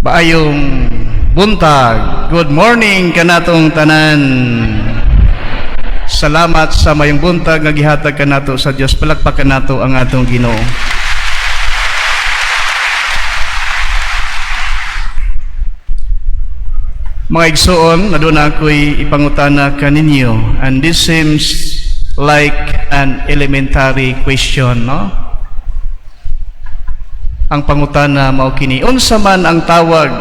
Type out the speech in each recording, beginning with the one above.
Maayong buntag. Good morning kanatong tanan. Salamat sa mayong buntag nga gihatag kanato sa Dios. Palakpakan nato ang atong Ginoo. Mga igsoon, aduna ako'y ipangutana kaninyo. And this seems like an elementary question, no? Ang pangutana mao kini, unsa man ang tawag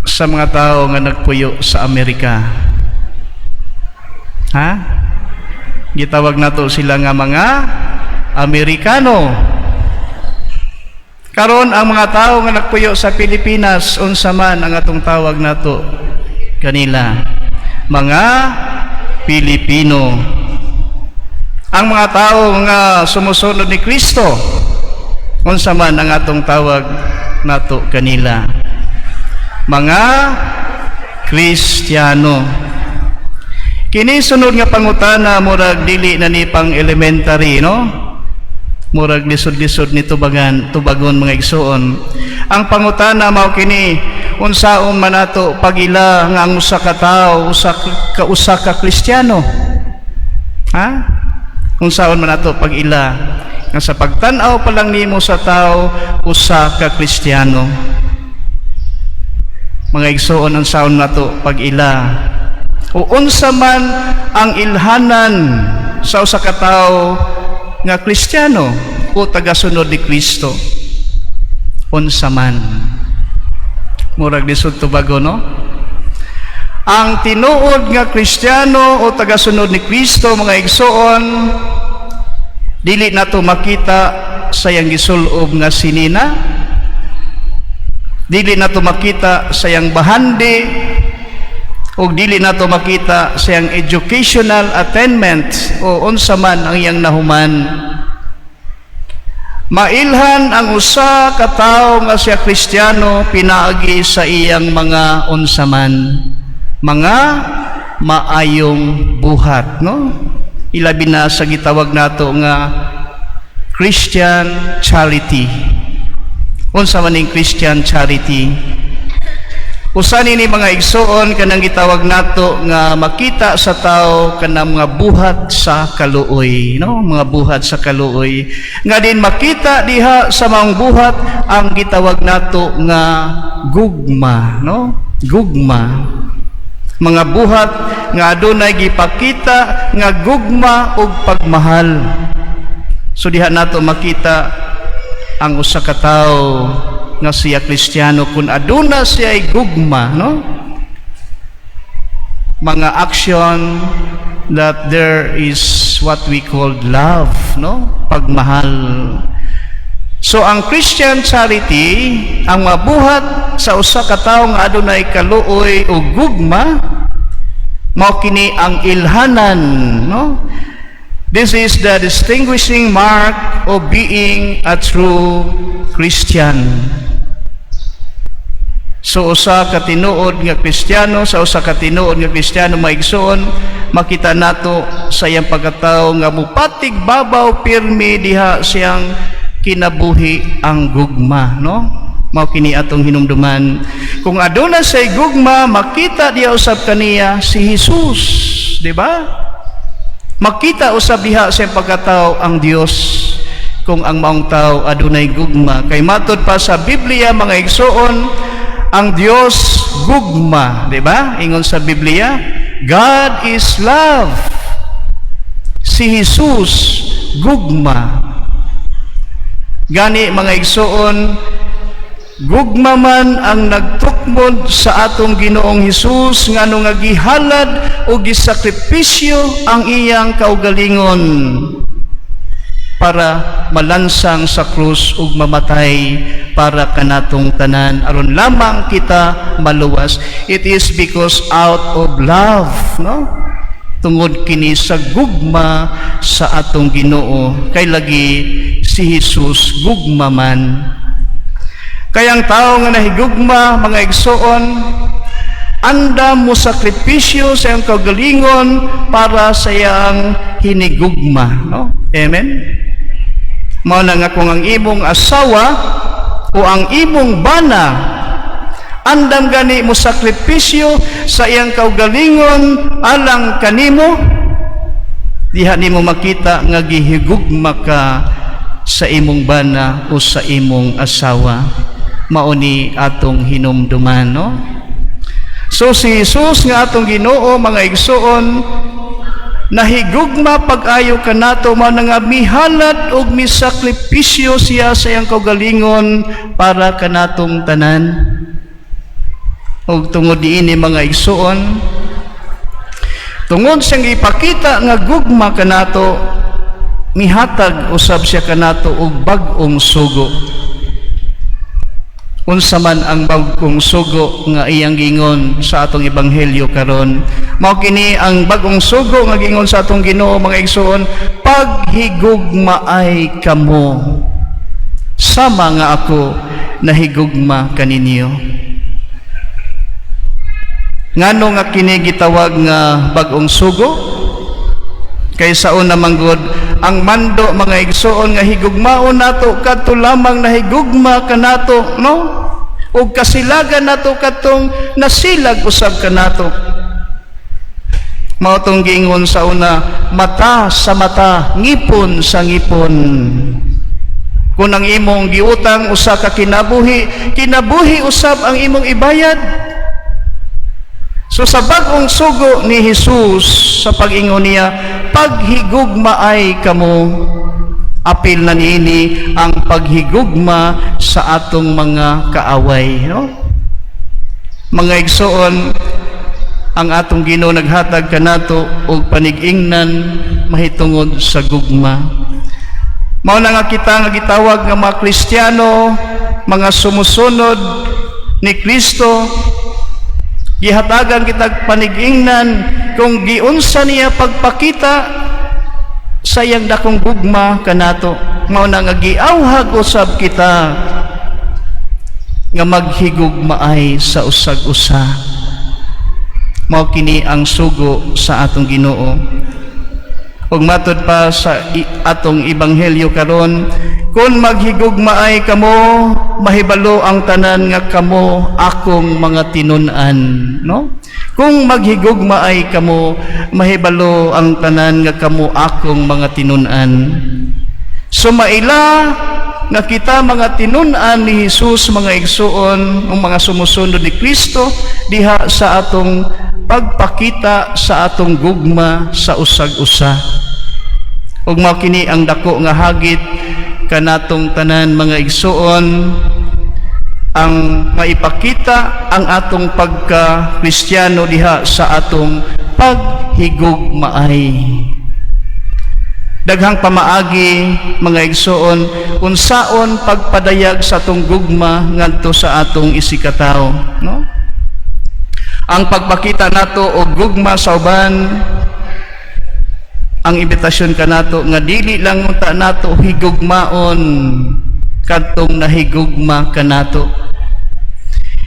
sa mga tao nga nagpuyo sa Amerika? Ha? Gitawag nato sila nga mga Amerikano. Karon, ang mga tao nga nagpuyo sa Pilipinas, unsa man ang atong tawag nato kanila? Mga Pilipino. Ang mga tao nga sumusunod ni Kristo, unsa man ang atong tawag nato kanila? Mga Kristiyano. Kini sunod nga pangutana, murag dili na ni pang elementary, no? Murag lisod-lisod ni tubagan, tubagon, mga igsoon. Ang pangutana mao kini: unsaon man nato pag-ila nga ang usa ka tawo usa ka Kristiyano? Ha? Unsaon man nato pag-ila nga sa pagtan-aw pa lang nimo sa tao, usa ka Kristiyano? Mga igsoon, unsaon nato pag-ila o unsa man ang ilhanan sa usa ka tawo nga Kristiyano o tagasunod ni Kristo? Unsa man? Murag lisod tubago, no? Ang tinuod nga Kristiyano o tagasunod ni Kristo, mga igsoon, dili nato makita sa iyang gisulob nga sinina, dili nato makita sa iyang bahandi, ug dili nato makita sa iyang educational attainment o unsa man ang iyang nahuman. Mailhan ang usa ka tawo nga siya Kristiyano pinaagi sa iyang mga unsa man, mga maayong buhat, no? Ilabi na sa gitawag nato nga Christian charity. Unsa man ning Christian charity? Usa ni mga igsoon, kanang gitawag nato nga makita sa tao kanang mga buhat sa kaluoy, no? Mga buhat sa kaluoy nga din makita diha sa mga buhat ang gitawag nato nga gugma, no? Gugma, mga buhat nga adunay gipakita nga gugma ug pagmahal. So diha nato makita ang usa ka tawo nga siya Kristiyano kung aduna siya ay gugma, no? Mga action that there is what we call love, no? Pagmahal. So ang Christian charity, ang mabuhat sa usa ka tawo nga adunay kaluoy o gugma, mao kini ang ilhanan, no? This is the distinguishing mark of being a true Christian. So usa ka tinuod nga Kristiyano, sa usa ka tinuod nga Kristiyano, mga igsoon, makita nato sa iyang pagkatao nga mupatig babaw pirmi diha siyang kinabuhi ang gugma, no? Mao kini atong hinumduman. Kung aduna say gugma, makita diha usab kaniya si Jesus, di ba? Makita usab diha sa iyang pagkatao ang Dios kung ang maong tao adunay gugma. Kay matod pa sa Biblia, mga igsoon, ang Dios gugma, di ba? Ingon sa Biblia, God is love. Si Jesus gugma. Gani, mga igsoon, gugma man ang nagtukmod sa atong Ginoong Hesus ngano nga gihalad o gisakripisyo ang iyang kaugalingon para malansang sa krus ug mamatay para kanatong tanan aron lamang kita maluwas. It is because out of love, no? Tungod kini sa gugma sa atong Ginoo, kay lagi si Jesus gugma man. Kaya ang tao nga nahigugma, mga igsoon, andam mo sakripisyo sa iyang kaugalingon para sa iyang hinigugma, no? Amen. Mao na nga kung ang imong asawa o ang imong bana Andam gani mo sakripisyo sa iyang kaugalingon alang kanimo. Diha nimo makita nga gihigugma ka sa imong bana o sa imong asawa. Mao ni atong hinumduman, no? So si Jesus nga atong Ginoo, mga igsoon, nahigugma pag-ayo kanato, mao na nga mihalad og misakripisyo siya sa iyang kaugalingon para kanatong tanan. Ug tungod niini, mga igsoon, tungod siyang ipakita nga gugma kanato, mihatag usab siya kanato og bag-ong sugo. Unsa man ang bag-ong sugo nga iyang gingon sa atong ebanghelyo karon? Mao kini ang bag-ong sugo nga gingon sa atong Ginoo, mga igsoon: "Paghigugmaay kamo sama nga ako nahigugma kaninyo." Ngano nga kini gitawag nga bag-ong sugo? Kay sa una manggod, ang mando, mga igsoon, nga higugmaon nato kadto lamang nahigugma kanato, no? Ug kasilagan nato kadtong nasilag usab kanato. Mao tong giingon sa una, mata sa mata, ngipon sa ngipon. Kung ang imong giutang usa ka kinabuhi, kinabuhi usab ang imong ibayad. So sa bag-ong sugo ni Jesus, sa pag-ingon niya, "Paghigugmaay kamo," apil na niini ang paghigugma sa atong mga kaaway, no? Mga igsoon, ang atong Ginoo naghatag kanato og panig-ingnan mahitungod sa gugma. Mao na nga kita nga gitawag nga mga Kristiyano, mga sumusunod ni Kristo, gihatagan kitag panig-ingnan kung giunsa niya pagpakita sa iyang dakong gugma kanato. Mao na nga giawhag usab kita nga maghigugmaay sa usag-usa. Mao kini ang sugo sa atong Ginoo. Ug matod pa sa atong ebanghelyo karon, "Kung maghigugmaay kamo, mahibalo ang tanan nga kamo akong mga tinun-an," no? Kung maghigugmaay kamo, mahibalo ang tanan nga kamo akong mga tinun-an. So maila nga kita mga tinun-an ni Jesus, mga igsuon, ang mga sumusunod ni Kristo, diha sa atong pagpakita sa atong gugma sa usag-usa. Ug mao kini ang dako nga hagit kanatong tanan, mga igsuon, ang maipakita ang atong pagka-Kristiyano diha sa atong paghigugmaay. Daghang pamaagi, mga igsoon, unsaon pagpadayag sa atong gugma ngadto sa atong isigkatawo, no? Ang pagpakita nato og gugma sa uban, ang imbitasyon kanato nga dili lang unta nato higugmaon kadtong nahigugma kanato.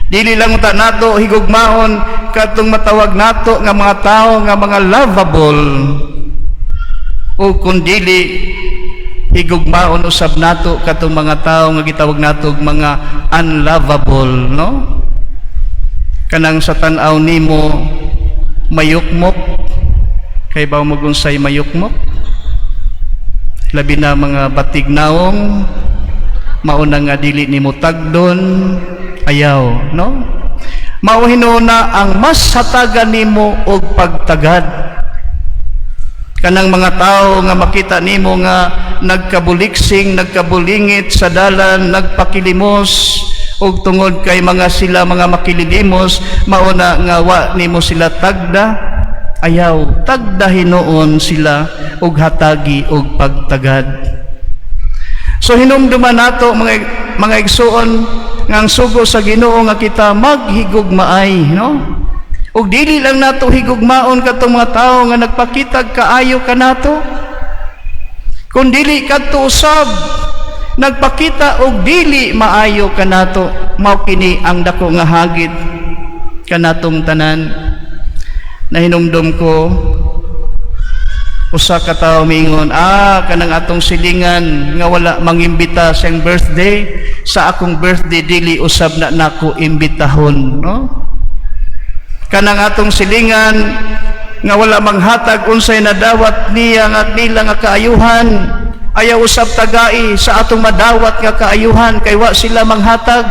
Dili lang unta nato higugmaon kadtong matawag nato nga mga tao nga mga lovable, o kung dili higugmaon usab nato katong mga tao nga gitawag nato og mga unlovable, no? Kanang sa tan-aw nimo mayukmok. Kay ba mo unsay mayukmok? Labi na mga batig naong, mauna nga dili nimo tagdon, ayaw, no? Mao hinuon ang mas hatagan nimo og pagtagad kanang mga tao nga makita nimo nga nagkabuliksing, nagkabulingit sa dalan, nagpakilimos, ug tungod kay mga sila mga makililimos, mauna nga wa nimo sila tagda. Ayaw, tagda hinuon sila ug hatagi og pagtagad. So hinumduman nato, mga igsuon, nga ang sugo sa Ginoo nga kita maghigugmaay, no? Ug dili lang nato higugmaon katong mga tawo nga nagpakitag kaayo kanato, kun dili kadto usab nagpakita og dili maayo kanato. Mao kini ang dako nga hagit kanatong tanan. Nahinumdum ko Usa ka tawo miingon, "Ah, kanang atong silingan nga wala mangimbita sa iyang birthday, sa akong birthday dili usab na nako imbitahon," no? Kanang atong silingan nga wala manghatag unsay nadawat niya nga nila nga kaayuhan, ayaw usab tagai sa atong madawat nga kaayuhan kay wa sila manghatag.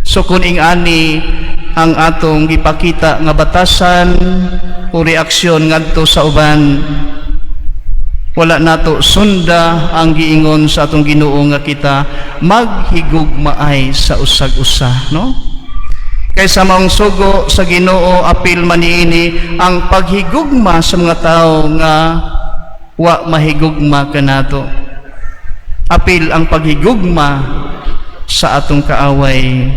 So kung ing-ani ang atong gipakita nga batasan o reaksyon ngadto sa uban, wala nato sunda ang giingon sa atong Ginoo nga kita maghigugmaay sa usag-usa, no? Kay sa maong sugo sa Ginoo, apil man niini ang paghigugma sa mga tawo nga wa mahigugma kanato, apil ang paghigugma sa atong kaaway.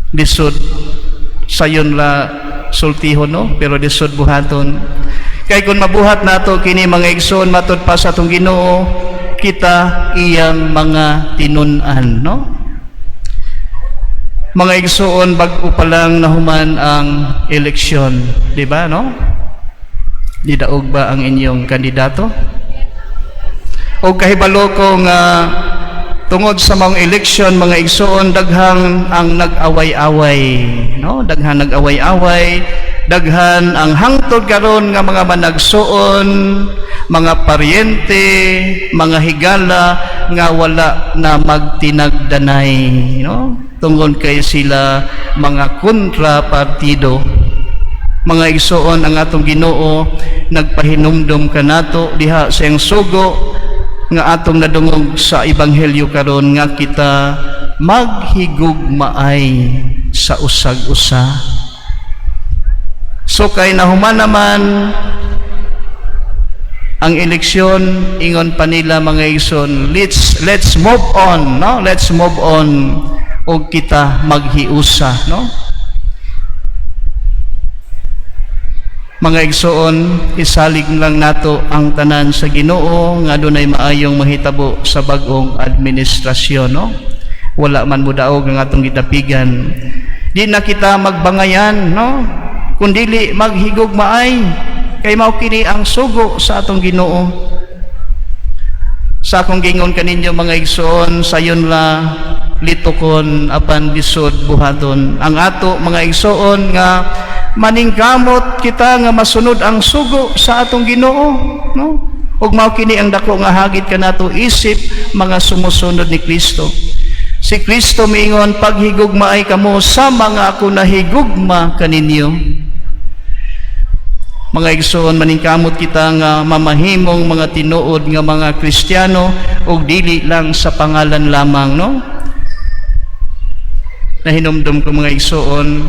Lisod sayon la sultihon, no? Pero lisod buhaton, kay kung mabuhat nato kini, mga igsoon, matud pa sa atong Ginoo, kita iyang mga tinun-an, no? Mga igsoon, bag-o pa lang nahuman ang eleksyon, di ba, no? Nidaog ba ang inyong kandidato? O kahibalo ko nga tungod sa mga eleksyon, mga igsoon, daghang ang nag-away-away, no? Daghan nag-away-away, daghan ang hangtod karon nga mga managsuon, mga paryente, mga higala nga wala na magtinagdanay, no? Tungod kay sila mga kontra partido. Mga igsoon, ang atong Ginoo nagpahinumdom kanato diha sa iyang sugo nga atong nadungog sa ebanghelyo karon nga kita maghigugmaay sa usag-usa. So kay nahuman naman ang eleksyon, ingon pa nila, mga igsoon, let's move on, no? Let's move on og kita maghiusa, no? Mga igsoon, isalig lang nato ang tanan sa Ginoo nga adunay maayong mahitabo sa bag-ong administrasyon, no? Wala man modaog ang atong gidapigan. Di na kita magbangayan, no? Kundili maghigugmaay kay mao kini ang sugo sa atong Ginoo. Sa akong gingon kaninyo, mga igsoon, sayon la litokon apan lisod buhaton. Ang ato, mga igsoon, nga maningkamot kita nga masunod ang sugo sa atong Ginoo, no? Ug mao kini ang dako nga hagit kanato isip mga sumusunod ni Kristo. Si Kristo miingon, "Paghigugmaay kamo sa mga ako nahigugma kaninyo." Mga igsoon, maningkamot kita nga mamahimong mga tinuod nga mga Kristiyano ug dili lang sa pangalan lamang, no? Nahinumdum ko, mga igsoon,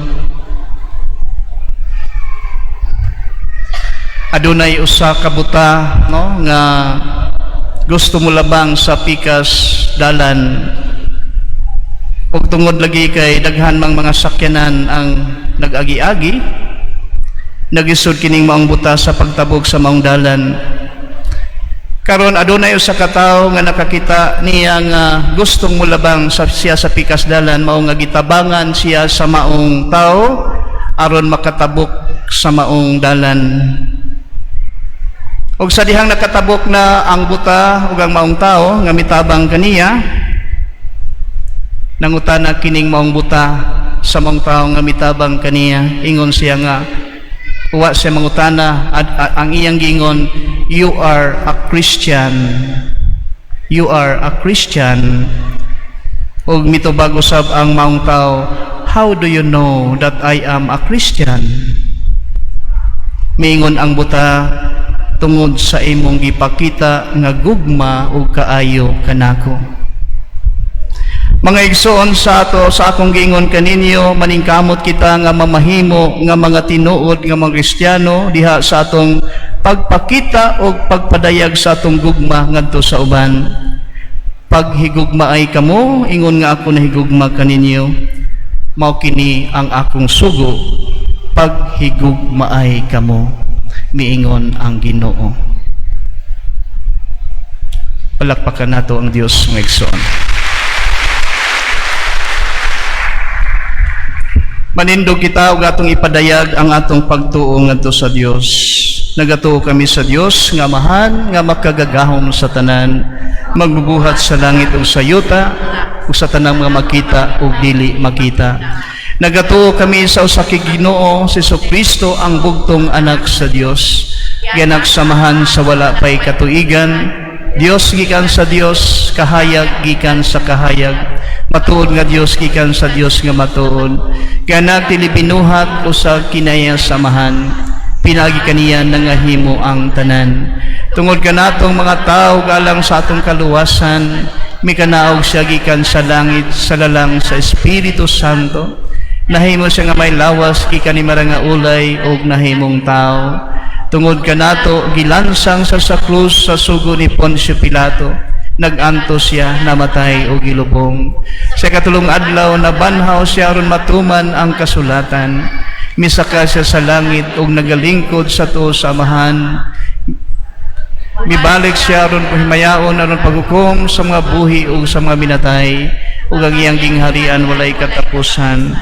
adunay usa ka buta, no, nga gusto mo labang sa pikas dalan, ug tungod lagi kay daghan mang mga sakyanan ang nag-agi-agi, nagisod kining maong buta sa pagtabok sa maong dalan. Karon adunay usa ka tawo nga nakakita niya nga gustong molabang sa siya sa pikas dalan, mao nga gitabangan siya sa maong tawo aron makatabok sa maong dalan. Ug sa dihang nakatabok na ang buta ug ang maong tao nga mitabang kaniya, nangutana kining maong buta sa maong tao nga mitabang kaniya. Ingon siya nga uwa siya mangutana, ang iyang giingon, "You are a Christian. You are a Christian." Ug mitubag usab ang maong tao, "How do you know that I am a Christian?" Miingon ang buta, "Tungod sa imong gipakita nga gugma ug kaayo kanako." Mga igsoon, sa ato, sa akong giingon kaninyo, maningkamot kita nga mamahimo nga mga tinuod nga mga Kristiyano diha sa atong pagpakita og pagpadayag sa atong gugma ngadto sa uban. "Paghigugmaay kamo ingon nga ako nahigugma kaninyo. Mao kini ang akong sugo, paghigugmaay kamo," miingon ang Ginoo. Palakpakan nato ang Dios, mga igsoon. Manindog kita ug atong ipadayag ang atong pagtuo ngadto sa Dios. Nagatuo kami sa Dios nga Amahan nga makagagahom sa tanan, magbubuhat sa langit ug sa yuta ug sa tanang mga makita ug dili makita. Nagatuo kami sa usa ka Ginoo, si Kristo, ang bugtong anak sa Dios, gianak sa Amahan sa wala pay katuigan, Dios gikan sa Dios, kahayag gikan sa kahayag, matuod nga Dios gikan sa Dios nga matuod, gianak dili binuhat usa kinaya sa Amahan, pinaagi kaniya nangahimo ang tanan. Tungod kanatong mga tao alang sa atong kaluwasan, mikanaog siya gikan sa langit sa lalang sa Espiritu Santo. Nahimo siya nga may lawas gikan ni Maria nga ulay ug nahimong tao. Tungod kanato, gilansang sa krus sa sugo ni Poncio Pilato. Nag-antos siya, namatay o gilubong. Sa ikatulong adlaw, nabanhaw siya aron matuman ang kasulatan. Misaka siya sa langit ug nagalingkod sa tuo sa Amahan. Mibalik siya aron pahimayaon, aron paghukom sa mga buhi ug sa mga minatay, ug ang iyang gingharian walay katapusan.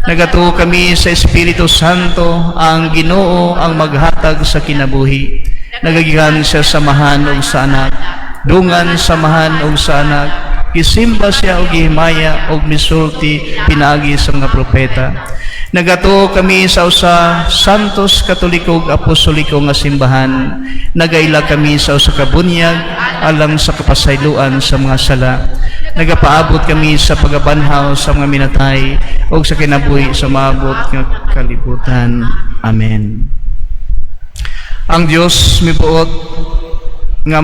Nagatuo kami sa Espiritu Santo, ang Ginoo, ang maghatag sa kinabuhi. Nagagikan siya sa Amahan ug sa Anak. Dungan sa Amahan ug sa Anak. Gisimba siya ug gihimaya ug misulti pinaagi sa mga propeta. Nagatuo kami sa usa Santos, Katoliko ug Apostoliko nga simbahan. Nagaila kami sa usa ka bunyag alang sa kapasayloan sa mga sala. Nagapaabot kami sa pagabanhaw sa mga minatay ug sa kinabuhi sa maabot nga kalibutan. Amen. Ang Dios mibuot nga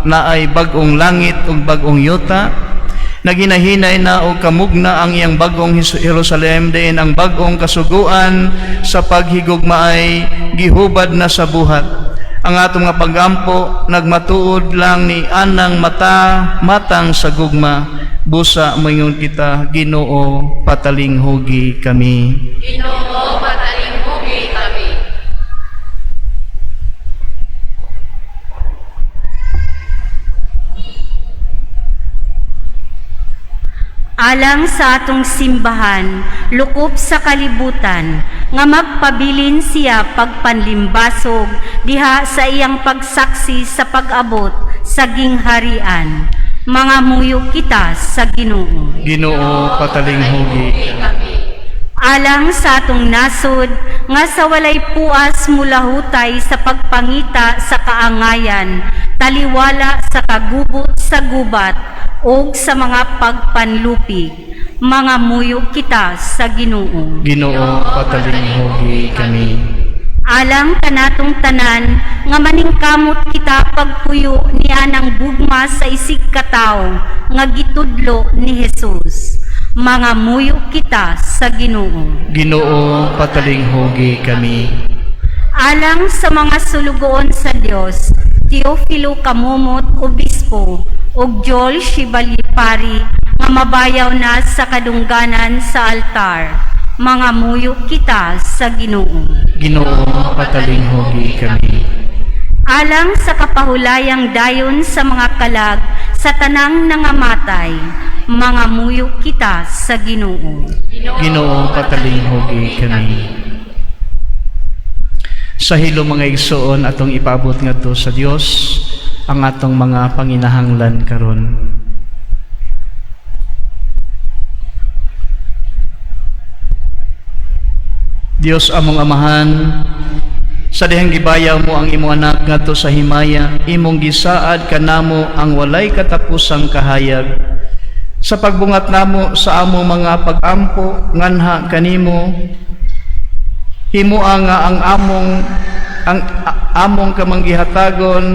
naay bag-ong langit ug bag-ong yuta. Naginahinay na og kamugna ang iyang bag-ong Jerusalem, diin ang bag-ong kasuguan sa paghigugmaay gihubad na sa buhat. Ang atong nga pagampo nagmatuod lang ni anang mata matang sa gugma. Busa moingon kita, Ginoo, patalinghugi kami. Ginoo, patalinghugi kami. Alang sa atong simbahan, lukop sa kalibutan, nga magpabilin siya pagpanlimbasog diha sa iyang pagsaksi sa pag-abot sa gingharian. Mangamuyo kita sa Ginoo. Ginoo, patalinghugi kami. Alang sa atong nasod nga sa walay puas mulahutay sa pagpangita sa kaangayan, taliwala sa kagubot sa gubat ug sa mga pagpanlupig. Mangamuyo kita sa Ginoo. Ginoo, patalinghugi kami. Alang kanatong tanan nga maningkamot kita pagpuyo niya ng gugma sa isig katawo nga gitudlo ni Jesus. Mangamuyo kita sa Ginoo. Ginoo, patalinghugi kami. Alang sa mga sulugoon sa Dios, Teofilo Camomot, Obispo, ug Joel Shibalipari nga mabayaw na sa kadungganan sa altar. Mangamuyo kita sa Ginoo. Ginoo, patalinghugi kami. Alang sa kapahulayang dayon sa mga kalag sa tanang nangamatay, mangamuyo kita sa Ginoo. Ginoo, patalinghugi kami. Sa hilom, mga igsoon, atong ipaabot ngadto sa Dios ang atong mga panginahanglan karon. Dios among Amahan, sa dihang gibayaw mo ang imong anak ngadto sa himaya, imong gisaad kanamo ang walay katapusang kahayag. Sa pagbungat namo sa among mga pagampo nganha kanimo, himoa nga ang among kamanggihatagon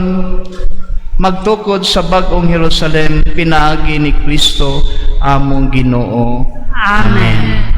magtukod sa bag-ong Jerusalem pinaagi ni Kristo among Ginoo. Amen.